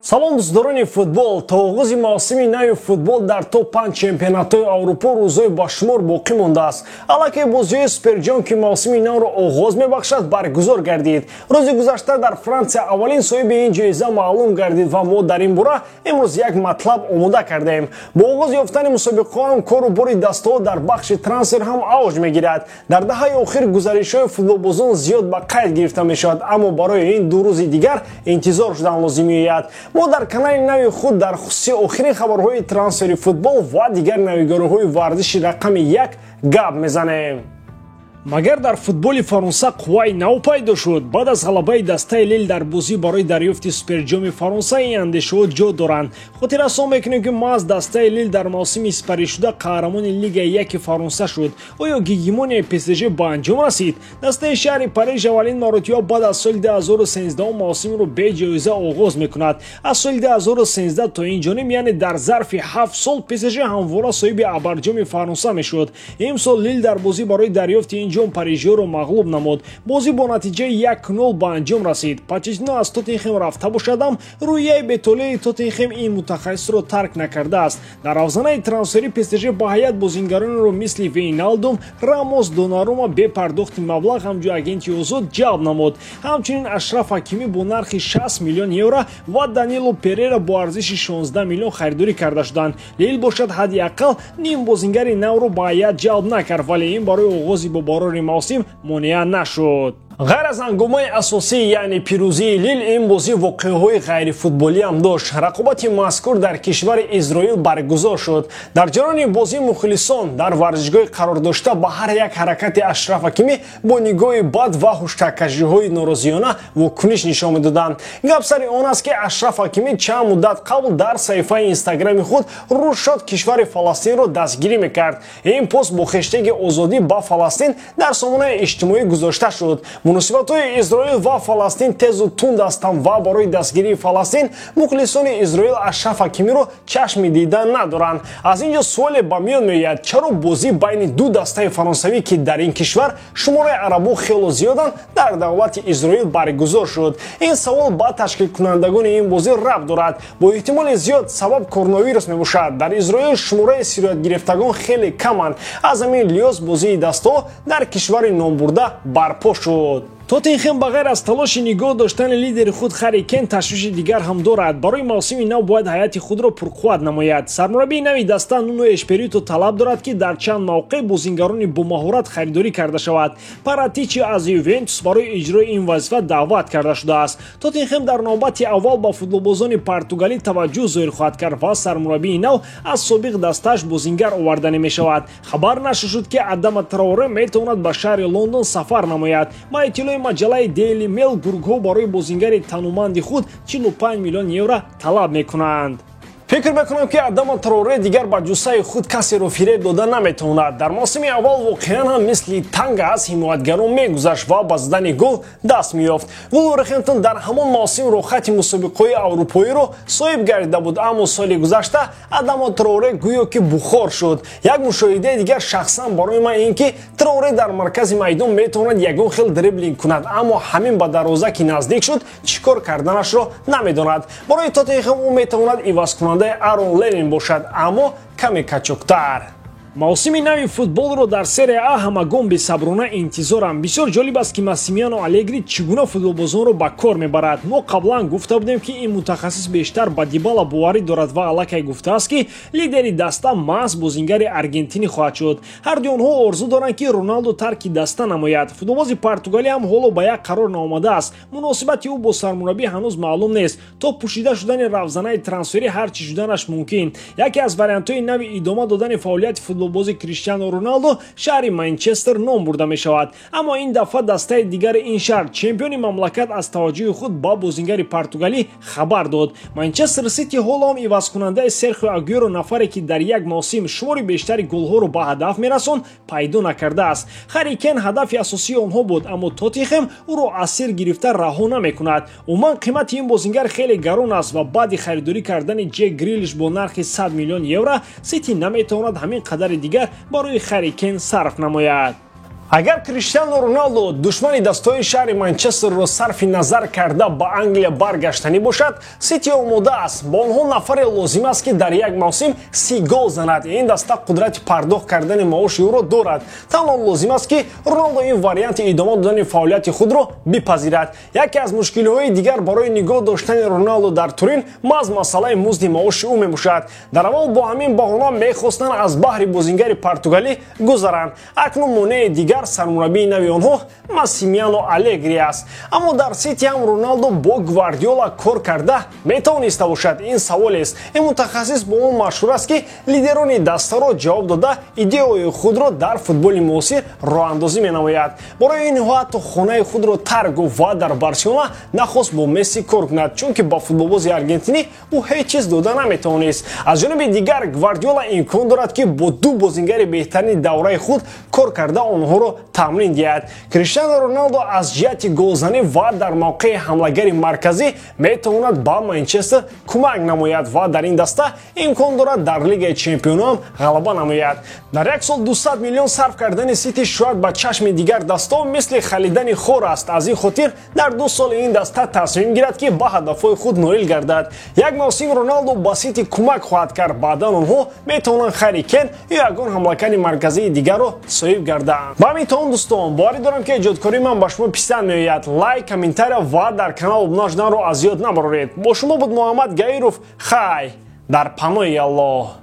Салом, дӯстдорони футбол. То оғози мавсими нави футбол дар топ-5 чемпионатҳои Аврупо рӯзҳои ба шумор боқӣ мондааст. Аллакай бозиҳои Суперҷом, ки мавсими навро оғоз мебахшад, баргузор гардид. Рӯзи гузашта дар Франсия аввалин соҳиби ин ҷоиза маълум гардид ва мо дар ин бора имрӯз як матлаб омода кардаем. Бо оғоз ёфтани мусобиқаҳо ҳам кору бори дастаҳо дар бахши трансфер ҳам авҷ мегирад. Дар даҳаи охир гузаришҳои футболбозон зиёд ба қайд гирифта мешавад, аммо барои ин 2 рӯзи дигар интизор шудан лозим меояд. Мо дар канали нави худ дар хусуси охирин хабарҳои трансфери футбол ва дигар навигариҳои варзиши рақами 1 гап мезанем. Магар дар футболи Фаронса қувваи нав пайдо шуд? Баъд аз ғалабаи дастаи Лил дар бозӣ барои дарёфти Суперҷоми Фаронса ин андешаҳо ҷо доранд. Хотиррасон мекунем, ки маҳз дастаи Лил дар мавсими сипаришуда қаҳрамони Лигаи яки Фаронса шуд. Оё гегемонияи ПСЖ ба анҷом расид? Дастаи шаҳри Париж аввалин маротиба баъд аз соли 2013 мавсимро беҷоиза оғоз мекунад. Аз соли 2013 то ин ҷониб, яъне дар зарфи 7 сол, ПСЖ ҳамвора соҳиби абарҷоми Фаронса мешуд. Имсол Лил дар бозӣ барои дарёфти ин ҷом парижиёро мағлуб намуд. Бозӣ бо натиҷаи 1-0 ба анҷом расид. Почеттино аз Тоттенхем рафта бошадам, рӯҳияи бетолеи Тоттенхем ин мутахассисро тарк накардааст. Дар равзанаи трансфери ПСЖ ба ҳайат бозингаронеро мисли Вейналдум, Рамос, Донарума бе пардохти маблағ ҳамчун агенти озод ҷалб намуд. Ҳамчунин Ашраф Ҳакимӣ бо нархи 60 миллион евро ва Данило Перера бо арзиши 16 миллион харидорӣ карда шуданд. Лил бошад, ҳадди ақал ним бозингари навро ба ҳайат ҷалб накард, вале ин барои оғози бобарори мавсим монеа нашуд. Ғайр аз ҳангомаи асосӣ, яъне пирӯзии Лил, ин бозӣ воқеаҳои ғайрифутболиам дошт. Рақобати мазкур дар кишвари Изроил баргузор шуд. Дар ҷараёни бозӣ мухлисон дар варзишгоҳи қарор дошта ба ҳар як ҳаракати Ашраф Ҳакимӣ бо нигоҳи бад ва ҳуштаккашиҳои норозиёна вокуниш нишон медоданд. Гап сари он аст, ки Ашраф Ҳакимӣ чанд муддат қабл дар саҳифаи Инстаграми худ рӯзшод кишвари Фаластинро дастгирӣ мекард. Ин пост бо хештеги озодӣ ба Фаластин дар сомонаи иҷтимоӣ гузошта шуд. Муносибатҳои Изроил ва Фаластин тезу тунд ҳастанд ва барои дастгирии Фаластин мухлисони Изроил Ашраф Ҳакимиро чашми дида надоранд. Аз ин ҷо суоле ба миён меояд: чаро бозӣ байни ду дастаи фаронсавӣ, ки дар ин кишвар шумораи арабо хело зиёданд, дар давлати Изроил баргузор шуд? Ин савол ба ташкилкунандагони ин бозӣ рабт дорад. Бо эҳтимоли зиёд сабаб коронавирус мебошад. Дар Изроил шумораи сироятгирифтагон хеле каманд. Аз ҳамин лиҳоз бозии дастаҳо дар кишвари номбурда барпо шуд. Тоттенхем ба ғайр аз талоши нигоҳ доштани лидери худ Харри Кен ташвиши дигар ҳам дорад. Барои мавсими нав бояд ҳайати худро пурқувват намояд. Сармураббии нави даста Нуно Эшперито талаб дорад, ки дар чанд мавқеъ бозингарони бомаҳорат харидорӣ карда шавад. Паратичи аз Ювентус барои иҷрои ин вазифа даъват карда шудааст. Тоттенхем дар навбати аввал ба футболбозони португалӣ таваҷҷӯҳ зоҳир хоҳад кард ва сармураббии нав аз собиқ дастааш бозингар оварда намешавад. Хабар нашр шуд, ки Адама Траоре метавонад ба шаҳри Лондон сафар намояд. Ба иттилои маҷаллаи Daily Mail, гургҳо барои бозингари тануманди худ 45 миллион евро талаб мекунанд. Фикр мекунам, ки Адама Траоре дигар ба ҷуссаи худ касеро фиреб дода наметавонад. Дар мавсими аввал воқеан ҳам мисли танга аз ҳимоятгарон мегузашт ва ба задани гол даст меёфт. Вулверхэмптон дар ҳамон мавсим рӯхати мусобиқаҳои аврупоиро соҳиб гардида буд, аммо соли гузашта Адама Траоре гӯё ки бухор шуд. Як мушоҳидаи дигар шахсан барои ман ин ки Траоре дар маркази майдон метавонад ягон хел дриблинг кунад, аммо ҳамин ба дарвоза ки наздик шуд, чӣ кор карданашро намедонад. Барои Тоттенхем ӯ метавонад ивазкунандаи Арон Ленин бошад, аммо каме качоктар. Мавсими нави футболро дар Серия А ҳамагон бесаброна интизоранд. Бисёр ҷолиб аст, ки Массимилиано Алегри чӣ гуна футболбозонро ба кор мебарад. Мо қаблан гуфта будем, ки ин мутахассис бештар ба Дибала боварӣ дорад ва аллакай гуфтааст, ки лидери даста маҳз бозингари аргентинӣ хоҳад шуд. Ҳарду онҳо орзу доранд, ки Роналдо тарки даста намояд. Футболбози португалӣ ҳам ҳоло ба як қарор наомадааст. Муносибати ӯ бо сармураббӣ ҳанӯз маълум нест. То пӯшида шудани равзанаи трансферӣ ҳар чӣ шуданаш мумкин. Яке аз вариантҳои нави идома додани фаъолияти футболбози Криштиану Роналдо шаҳри Манчестер ном бурда мешавад. Аммо ин дафъа дастаи дигари ин шаҳр, чемпиони мамлакат, аз таваҷҷӯҳи худ ба бозингари португалӣ хабар дод. Манчестер Сити ҳоло ҳам ивазкунандаи Серхио Агуэро, нафаре ки дар як мавсим шумори бештари голҳоро ба ҳадаф мерасонд, пайдо накардааст. Харри Кен ҳадафи асосии онҳо буд, аммо Тоттенхем ӯро асир гирифта раҳо намекунад. Умуман қимати ин бозингар хеле гарон аст ва баъди харидорӣ кардани Ҷек Грилиш бо нархи 100 миллион евро Сити наметавонад ҳамин қадари дигар барои Харри Кен сарф намояд. Агар Криштиану Роналдо душмани дастҳои шаҳри Манчестерро сарфи назар карда ба Англия баргаштанӣ бошад, Сити омода аст. Ба онҳо нафаре лозим аст, ки дар як мавсим 30 гол занад. Ин даста қудрати пардохт кардани маоши ӯро дорад. Танҳо лозим аст, ки Роналдо ин варианти идома додани фаъолияти худро бипазирад. Яке аз мушкилиҳои дигар барои нигоҳ доштани Роналдо дар Турин маҳз масъалаи музди маоши ӯ мебошад. Дар аввал бо ҳамин баҳона мехостанд аз баҳри бозингари португалӣ гузаранд. Акнун монеаи дигар сармураббии нави онҳо Массимилиано Алегри аст. Аммо дар Сити ҳам Роналдо бо Гвардиола кор карда метавониста бошад? Ин саволест. Ин мутахассис бо он машҳур аст, ки лидерони дастаро ҷавоб дода, идеяҳои худро дар футболи муосир роҳандозӣ менамояд. Барои ин ҳатто хонаи худро тарк гуфт ва дар Барселона нахост бо Месси кор кунад, чунки ба футболбози аргентинӣ ӯ ҳеҷ чиз дода наметавонист. Аз ҷониби дигар, Гвардиола имкон дорад, ки бо ду бозингари беҳтарини давраи худ кор карда, онҳоро тамрин диҳад. Криштиану Роналдо аз ҷиҳати голзанӣ ва дар мавқеи ҳамлагари марказӣ метавонад ба Манчестер кӯмак намояд ва дар ин даста имкон дорад дар Лигаи чемпионон ғалаба намояд. Дар як сол 200 миллион сарф кардани Сити шояд ба чашми дигар дастаҳо мисли халидани хор аст. Аз ин хотир дар 2 соли ин даста тасмим гирад, ки ба ҳадафҳои худ ноил гардад. Як мавсим Роналдо ба Сити кӯмак хоҳад кард, баъдан онҳо метавонанд Харри Кен ё ягон ҳамлакари марказии дигарро соҳиб гарданд. Ба ҳамин то он, дӯстон, боварӣ дорам, ки эҷодкории ман ба шумо писанд меояд. Лайк, комментария ва дар канал обуна шуданро аз ёд набароред. Бо шумо буд Муҳаммад Гаиров. Хай, дар паноҳи Аллоҳ.